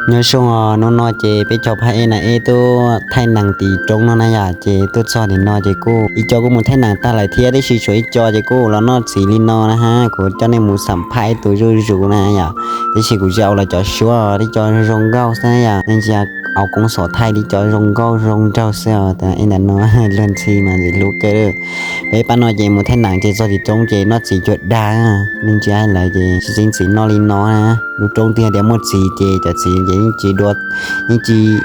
Nyob zoo os, hnub no ces peb cov phab ej nas ej tuaj thaij nees tim roob no na yom, ces tuaj txog tim no ces kuj ib co kuj mus thaij nees tag lawm thiab, tiam sis tshuav ib co ces kuj los noj txiv li no na ha. Kuv coj nej mus xam phaj ib tug zuj zus na yom, tiam sis kuv tsis au lawv cov suab, tib co zoo nkauj xwb yom, nej ntsia au koob xom thaij tib co zoo nkauj zoo nraug xwb os. Ib ntawm no luag ntxhi mas ntxim hlub kawg. Peb pab no ces mus thaij nees ces txog tim roob ces noj txiv cuag dag, nej ntsia lawv ces tsis txeeb txiv noj li no na. Lub roob twb tias muaj txiv ces cov txiv ces yeej tsis dua, yeej tsis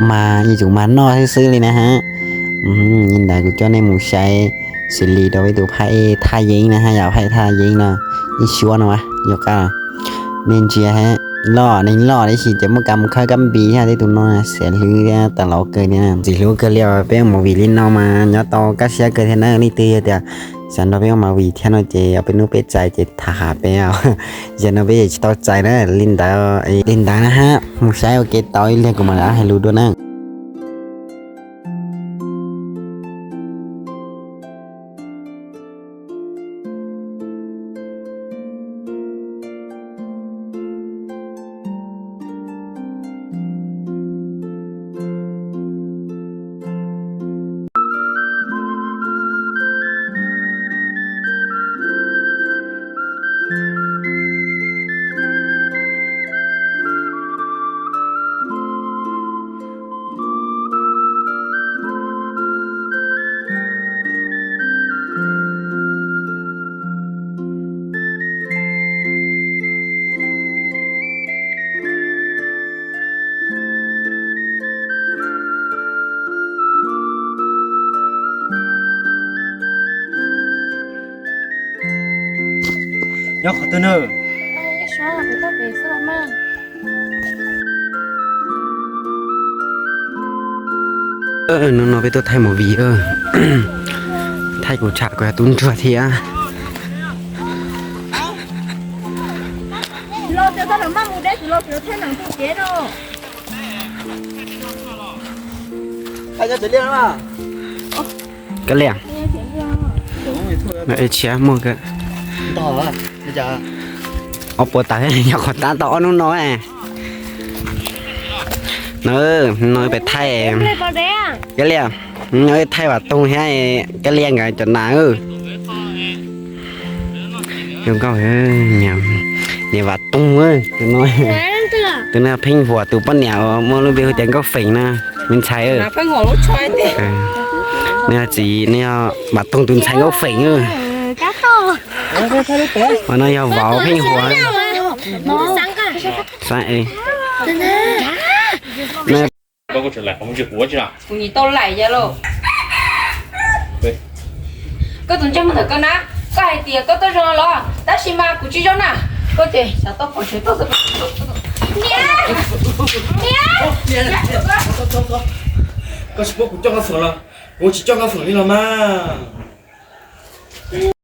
mas, yeej tsuas mas noj xwb xwb li na ha. Li ntawd kuv coj nej mus saib xws li rau peb tus phab ej Thaj Yeeb na ha, yog phab ej Thaj Yeeb no, ib suab no yog qab. Nej ntsia, loj neeg loj tiam sis ces muaj kab khawb kab npis thiab, tej tus no xiam hlwb thiab tas laus kawg thiab, ntxim hlub kawg li os. Peb mus movie li no mas nyob tau kaj siab kawg thiab na. Leej twg yog tias xav nrog peb mus movie thiab no ces peb hnub peb txais ces tham hais peb os. Yog no peb yeej tsis tau txais na. Li ntawd, li ntawd na ha, mus saib ua ke tau ib pliag kuv mam li hais lus dua na. Nyob qhov twg na? Hnub no peb tuaj thaij movie, thaij kuv tsham kuv yog tub ntsuag thiab. Kab liam, tshiab muaj ob puas tawv, yog qhov tab tau ob hnub no. No, no pem thaij, Kab liam, thaij Vam Toog thiab Kab liam nkawd cov nas. Zoo nkauj, niam Vam Toog, tus no Pheej Huam tus poj niam uas muaj lub npe hu tias Nkauj Feem na, me ntxhais. Nws yog txiv, nws yog Vam Toog tus ntxhais Nkauj Feem. Uas no yog vauv Pheej Huam. Kuv nim tau laim ya lauj. Koj tus ntsej muag ntawm koj na, koj hais tias koj tuaj zoo los, tab sis mas kuv tsis zoo na. Koj ces xav tau pom tsev tuaj xwb. Niam, niam, koj tsis pub kuv coj koj xwm los, kuv tsis coj koj xwm li los mas.